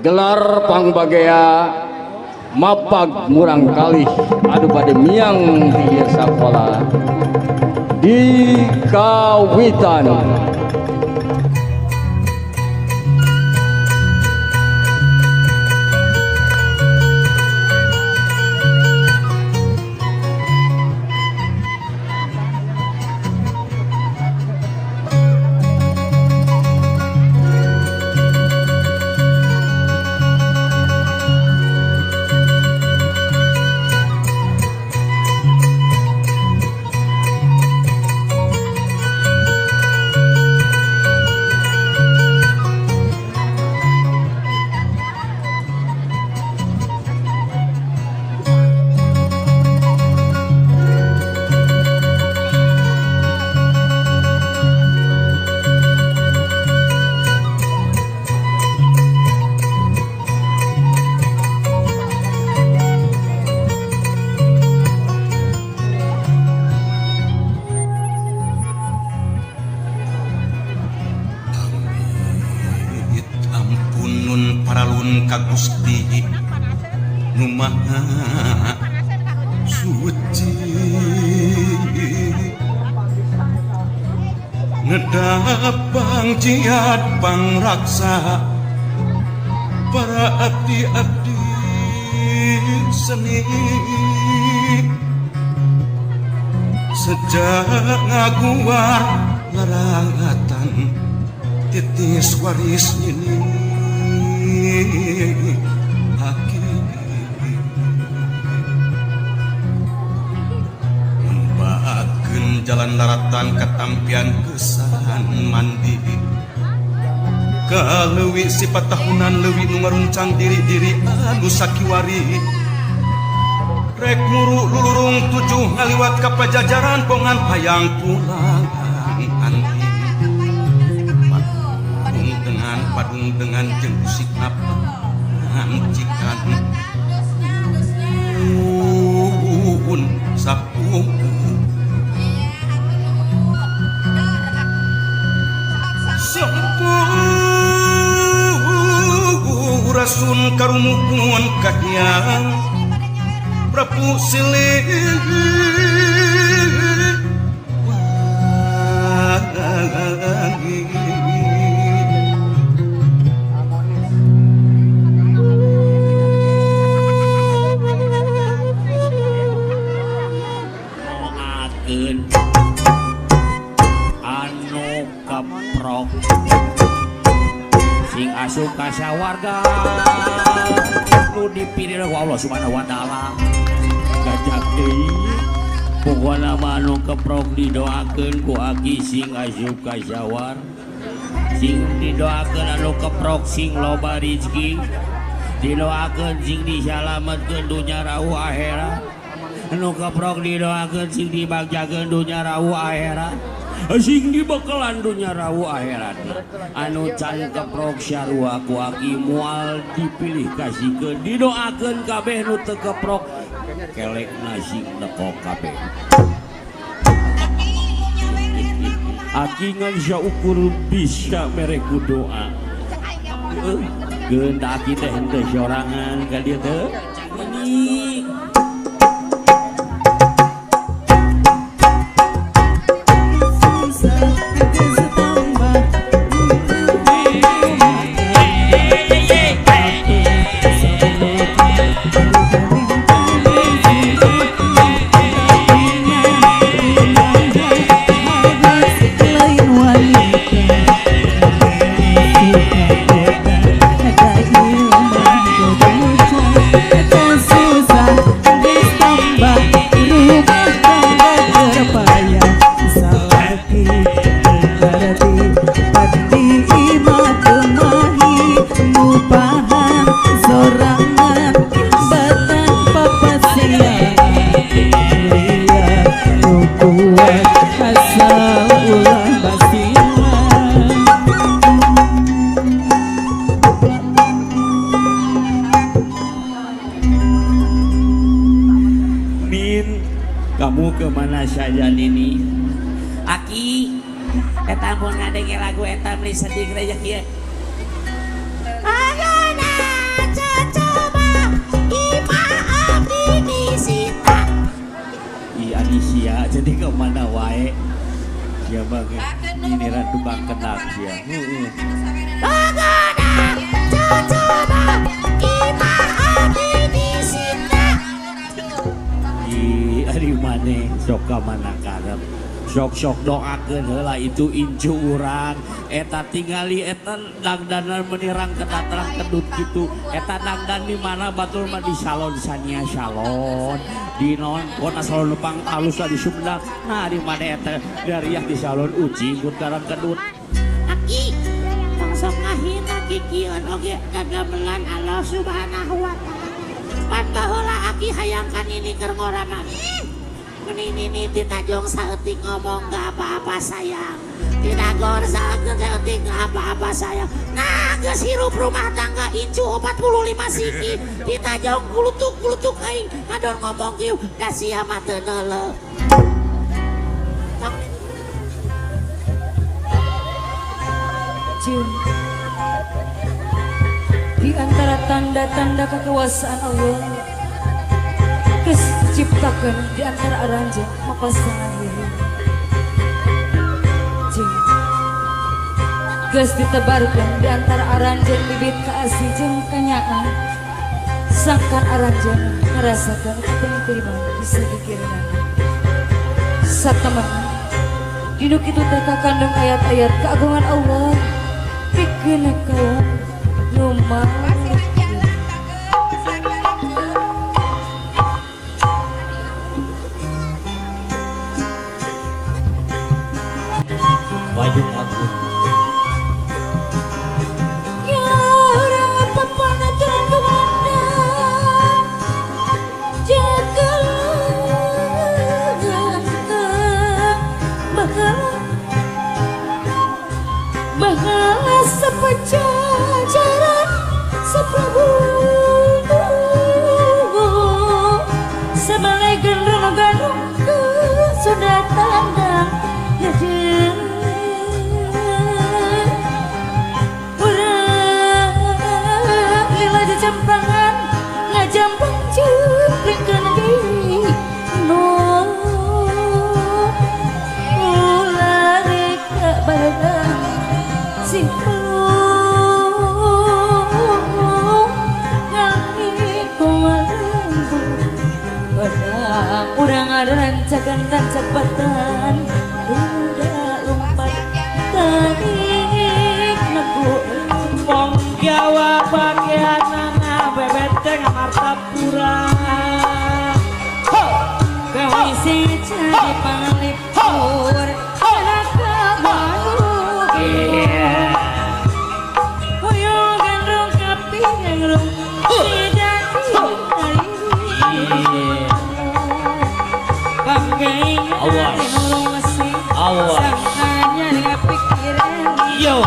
Gelar pangbagea mapag murang kalih anu bade miang di sakola di Kawitan. Ka Gusti nu Maha Suci ngedapang jiat pangraksa para abdi-abdi seni sejak ngaguar larangatan titis waris ini aki nembakeun jalan laratan katampian kesan mandi kaleuwi sifat tahunan leuwi nu ngaruncang diri-diri anu sakiwari rek muru lulurung tujuh ngaliwat ka pajajaran bongan hayang pulang anti padung dengan jeung musik napancikan un sapu sampurasun karumuhun kahyang Prabu Silih Wangi. Anu keprok sing asup ka sawarga nu dipilih ku Allah Subhanahu wa taala. Gajah deui pokona mah anu keprok didoakeun ku aki sing asup ka sawar, sing didoakeun anu keprok sing loba rezeki, didoakeun sing disalametkeun dunya rauh akhirat. Anu keprok didoakeun sing dibagjakeun dunya rauh akhirat, sing dibekelan dunya rauh akhirat. Anu can keprok sarua ku aki moal dipilih kasihkeun, didoakeun kabeh nu teu keprok kelekna sing neko kabeh. Aki ngan saukur bisa mere ku doa. Geun aki teh henteu sorangan ka dieu teh. Ini kamu kemana saja Nini? Aki, eta mun ngadenge lagu eta meuli sedih reja kieu. Agana. wae. Sia mah nyindiran tukang kenak sia. Heeh. Di ari maneh sok ka mana karep. Sok-sok doakeun heula itu incu urang eta tingali eta dangdanan menirang kedatrang kedut kitu eta dangdan di mana batur mah di salon Sania salon di non kota salon Lempang alus lah di Sumedang nah di mana eta dariah di salon Uci Guntaran kedut aki tong sok ngahina kikieuan oge gagamelan Allah Subhanahu wa taala pan baheula aki hayang kanini keur ngora mah. Ini ditajong saeutik ngomong gak apa-apa sayang, tidagor saeutik gak apa-apa sayang. Nah geus hirup rumah tangga incu 45 siki ditajong gulutuk-gulutuk aing ngadon ngomong kieu da sia mah teu neuleuh. Jun, di antara tanda-tanda kekuasaan Allah geus diciptakeun di antara aranjeun mapasangan diri. Jeung geus ditebarkeun di antara aranjeun bibit kaasih jeung kanyaah. Sangkan aranjeun ngarasakeun katentriman di sagigireunana. Satemen dinu kitu teh kakandung ayat-ayat keagungan Allah pikeun kaum nu maha. Wajib aku. Ya orang papan aturan kemana jaga bahala sepajajaran seprabu sebalai gendrung-gendrung sudah tandang ya jampangan ngajampang jupringkeun deui nu ulah rek barengan sing pelung ngalih kumaha padang urang ngarancakan tancap batan udah lumpat tarik naku mong Jawa bagianana bebeteng Martapura. Gawe si jadi panglipur anak malu hoyong gandrung kapireng tidak Awas. Awas. Yo.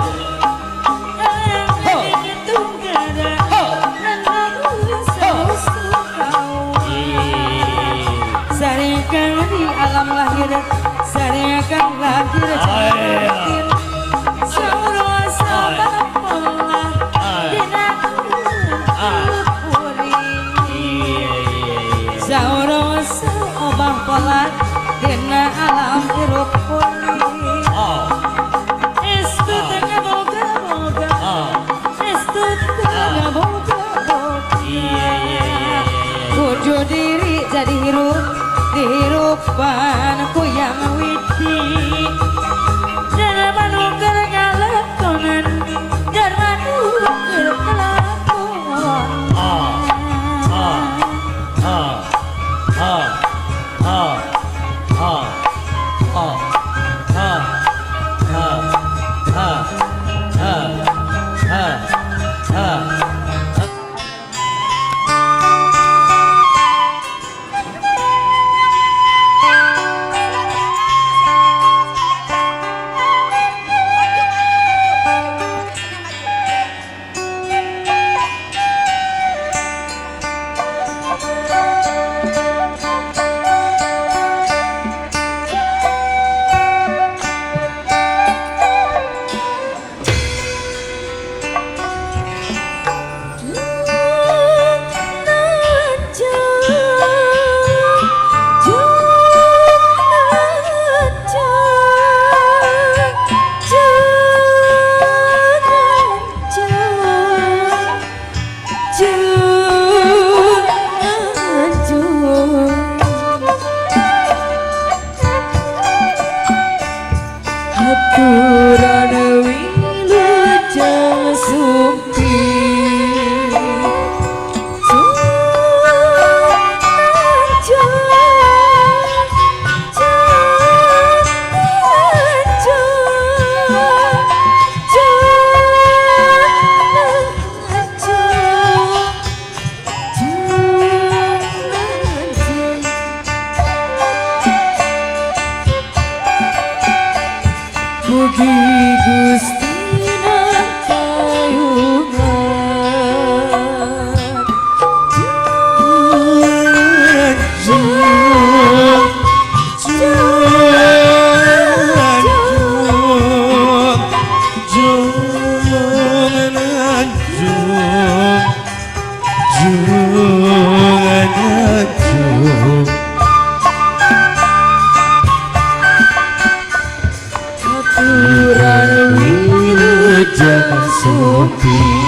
Di alam lahir, sariakan lahir batin, sauro sabab pola dina puri, sauro obah pola dina alam hirup puri. Estu tengah boga boga, estu tengah boga boga, kudu diri jadi hirup. Dihirupan ku yang widi dan manuker ngalakonan dan manuker ngelakonan. A A A A A A A A A A A A A. Jung Aturan wilujeng sumping.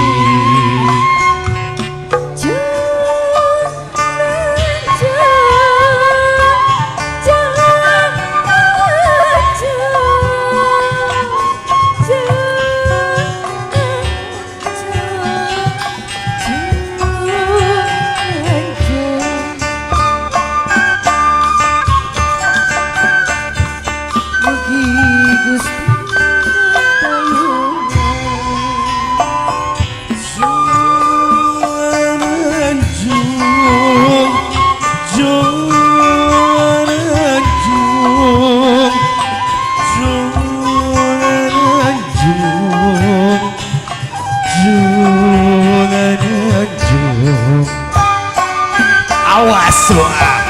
Awas wah.